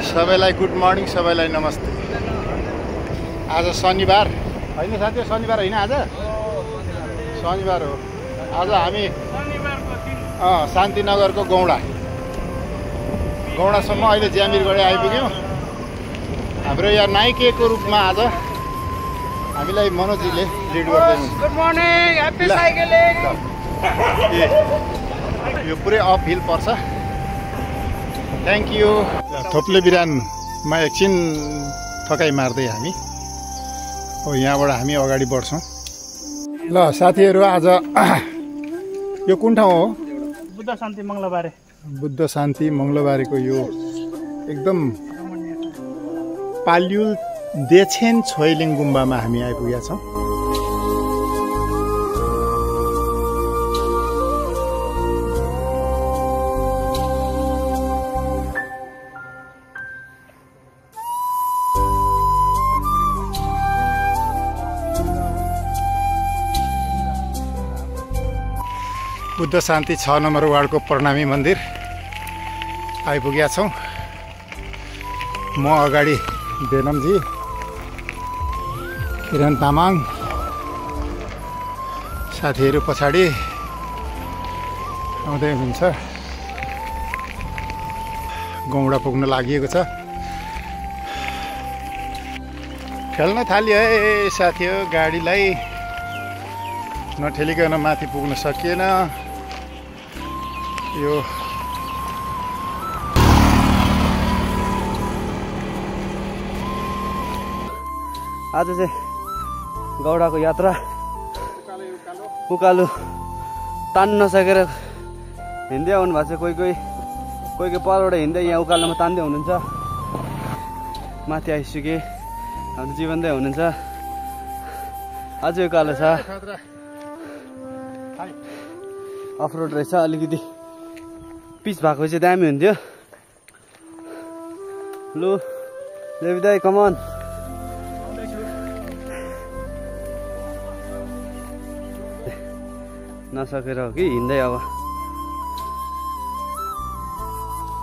सबैलाई good morning, सबैलाई नमस्ते। आज शनिबार होइन साथी, शनिबार होइन, आज शनिबार हो। आज हामी शान्तिनगरको गौडासम्म अहिले ज्यामिरगढी आइपुग्यौँ। हाम्रो यहाँ नाइकेको रूपमा आज हामीलाई मनोजीले लिड गर्दै हुनुहुन्छ। Good morning, happy cycling. यो पुरै अप हिल पर्छ। Thank you. थोप्ले बिरानमा एकछिन थकाइ मार्दै हामी अब यहाँबाट हामी अगाडि बढ्छौँ। ल साथीहरू, आज यो कुन ठाउँ हो? बुद्ध शान्ति मङ्गलबारे। बुद्ध शान्ति मङ्गलबारेको यो एकदम पाल्युल देछेन छोइलिङ गुम्बामा हामी आइपुगेका छौँ। बुद्ध शान्ति 6 नम्बर वार्डको प्रणामी मन्दिर आइपुगेका छौँ। म अगाडि बेनमजी, किरण तामाङ, साथीहरू पछाडि आउँदै हुनुहुन्छ। गौडा पुग्न लागि छ। खेल्न थाल्यो है साथी हो। गाडीलाई नठेलिकन माथि पुग्न सकिएन। यो आज चाहिँ गौडाको यात्रा उकालो तान्न नसकेर हिँड्दै आउनु भएको छ। कोही कोही पालबाट हिँड्दै यहाँ उकालोमा तान्दै हुनुहुन्छ। माथि आइसके हाम्रो जीवनदै हुनुहुन्छ। अझै उकालो छ, अफरोड रहेछ। अलिकति पिच भएको चाहिँ दामी हुन्थ्यो। लु देविदाई, कमन। नसकेर हो कि हिँड्दै अब।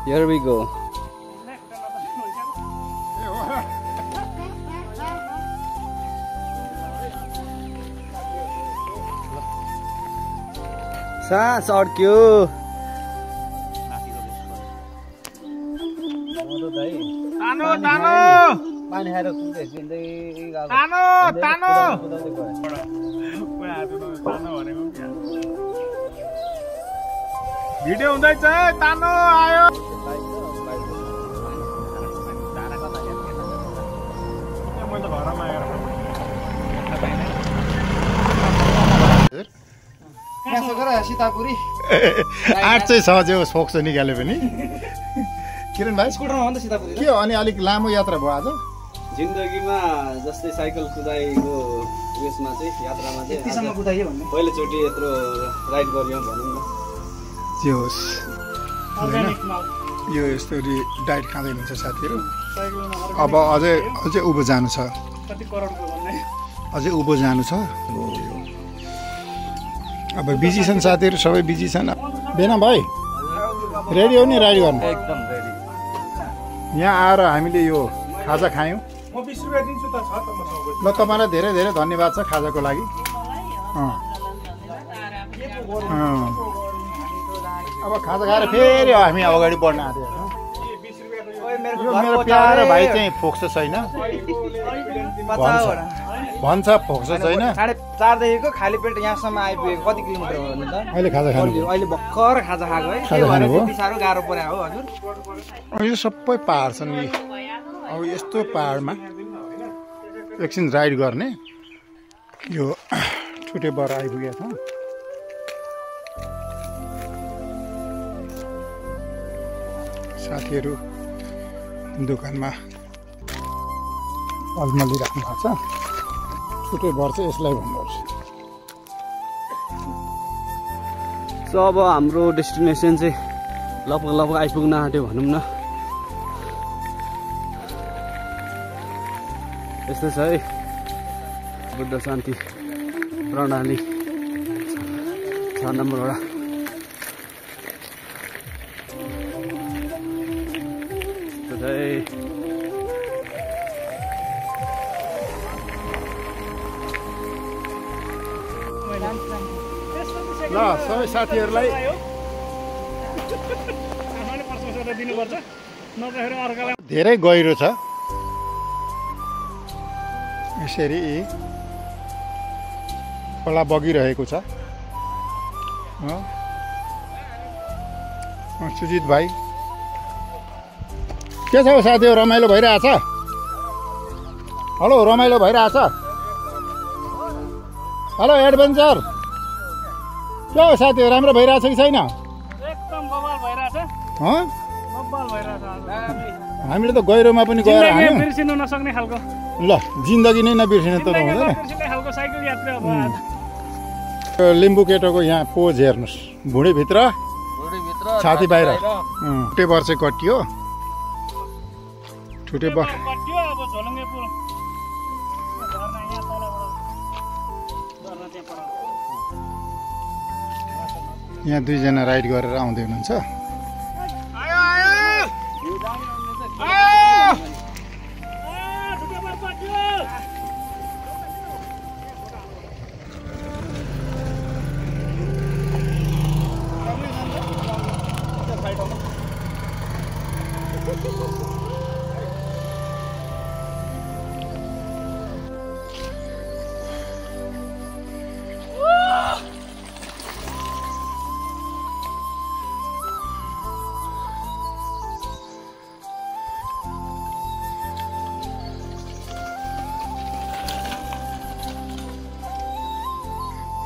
Here we go. सास अड्क्यो। तानो तानो पानी खाएर हिँड्दै तानो तानो भिडियो हुँदैछ। तानो आयो। मैले घरमा आएर सीतापुरी 8 चाहिँ छ जो फोक्सो निकाल्यो पनि। किरण भाइ, स्कुटरमा हो नि त सीतापुरी के हो? अनि अलिक लामो यात्रा भयो आज। जिन्दगीमा जस्तै साइकल कुदाइको उयसमा चाहिँ यात्रामा चाहिँ यतिसम्म कुदाइयो भन्ने पहिलोचोटि यत्रो राइड गरियो भनौँ न। जे होस्, यो यस्तो डाइट खाँदै हुन्छ साथीहरू। अब अझै उभो जानु छ, अझै उभो जानु छ। अब बिजी छन् साथीहरू, सबै बिजी छन्। बेना भाइ रेडी हो नि राइड गर्नु? एकदम रेडी। यहाँ आएर हामीले यो खाजा खायौँ। म 20 रुपैयाँ दिन्छु त। छ त मसँग। ल तपाईँलाई धेरै धेरै धन्यवाद छ खाजाको लागि। अब खाजा खाएर फेरि हामी अगाडि बढ्न आँट्यो। यो मेरो प्यारो भाइ चाहिँ फोक्सो छैन भन्छ, फोक्सो छैन। 4:30 देखिको खाली पेट यहाँसम्म आइपुगेको कति किलोमिटर हो भने त? अहिले खाजा खानु, अहिले भर्खर खाजा खाएको है। खाजा खानु हो। त्यति साह्रो गाह्रो पर्यो हो हजुर। यो सबै पहाड छन् नि। अब यस्तो पहाडमा एकछिन राइड गर्ने यो छुटे बर आइपुगेको छ। साथीहरू दोकानमा अलमली राख्नु भएको छ। छुटे बर चाहिँ यसलाई भन्नुपर्छ। सो अब हाम्रो डेस्टिनेसन चाहिँ लगभग आइपुग्न आँट्यो भनौँ न। यस्तो छ है बुद्ध शान्ति प्रणाली 6 नम्बर वडा। ल सबै साथीहरूलाई धेरै गहिरो छ यसरी खोला बगिरहेको छ सुजित भाइ के छ साथीहरू रमाइलो भइरहेछ हेलो रमाइलो भइरहेछ हेलो एडभेन्चर के हो साथीहरू राम्रो भइरहेछ कि छैन एकदम बवाल भइरहेछ बवाल भइरहेछ हामीले त गहिरोमा पनि गएर हान्यौँ बिर्सिनु नसक्ने खालको ल जिन्दगी नै नबिर्सिने त हुँदैन बिर्सिने खालको साइकल यात्रा अब लिम्बू केटोको यहाँ पोज हेर्नुहोस् भुँडीभित्र छाती बाहिर ठुटे वर्ष कटियो ठुटे कटियो अब झोलुङ्गे पुल झर्ना यहाँ तलबाट झर्ना त्यहाँ पर यहाँ दुईजना राइड गरेर आउँदै हुनुहुन्छ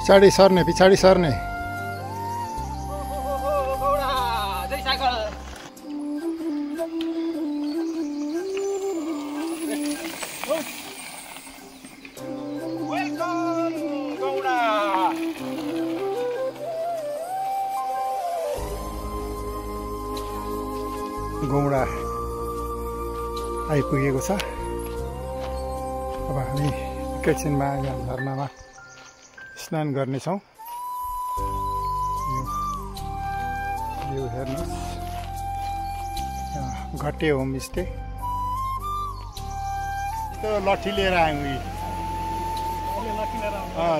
पिछाडी सर्ने गौडा आइपुगेको छ अब हामी एकैछिनमा यहाँ झरनामा स्नान गर्नेछौँ यो हेर्नुहोस् घटे होमस्टे त्यो लट्ठी लिएर आयौँ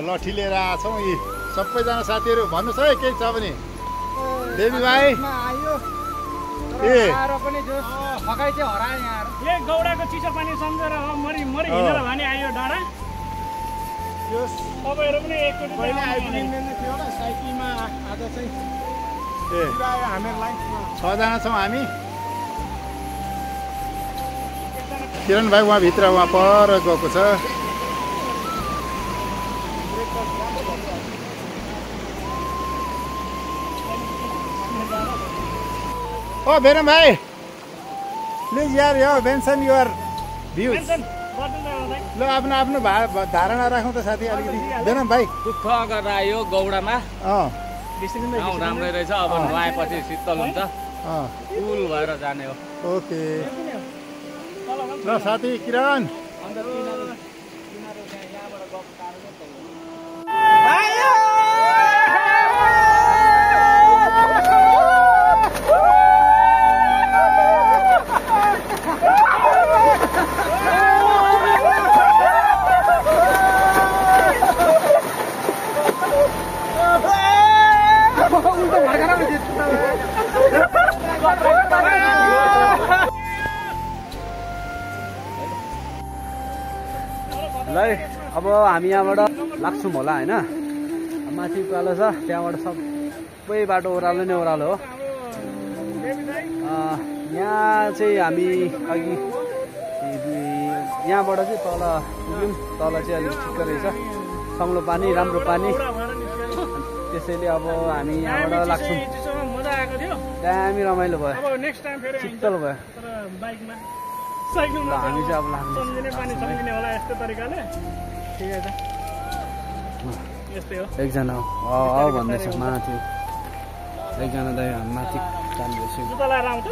लट्ठी लिएर आएछौँ यी सबैजना साथीहरू भन्नुहोस् है केही छ भने देवी भाइ गौडाको चिसो पानी सम्झेर मरि हिँडेर भने आयो डाँडा तपाईँहरू पनि एकचोटि पहिला आइपुगिँदैन थियो होला साइकलमा आज चाहिँ हामीहरूलाई 6 जना छौँ हामी किरण भाइ उहाँ भित्र उहाँ पर गएको छ ओ बेरम भाइ प्लिज यार यो मेन्सन युर भ्युज ल आफ्नो आफ्नो धारणा राखौँ त साथी अलिकति बेरम भाइ दुःख गरेर आयो गौडामा राम्रै रहेछ अब नुहाएपछि शीतल हुन्छ कुल भएर जाने हो ओके ल साथी किरण ल अब हामी यहाँबाट लाग्छौँ होला होइन माथि उकालो छ त्यहाँबाट सबै बाटो ओह्रालो नै ओह्रालो हो यहाँ चाहिँ हामी अघि यहाँबाट चाहिँ तल पुग्यौँ तल चाहिँ अलिक ठिक्क रहेछ सङ्लो पानी राम्रो पानी त्यसैले अब हामी यहाँबाट लाग्छौँ दामी रमाइलो भयो शीतल भयो साइकलमा हामी चाहिँ अब सम्झिने पानी सम्झिने होला यस्तो तरिकाले ठिकै छ यस्तै हो एकजना भन्दैछ माथि एकजना दाइ माथि जाँदैछ जुत्ता लाएर आउँछ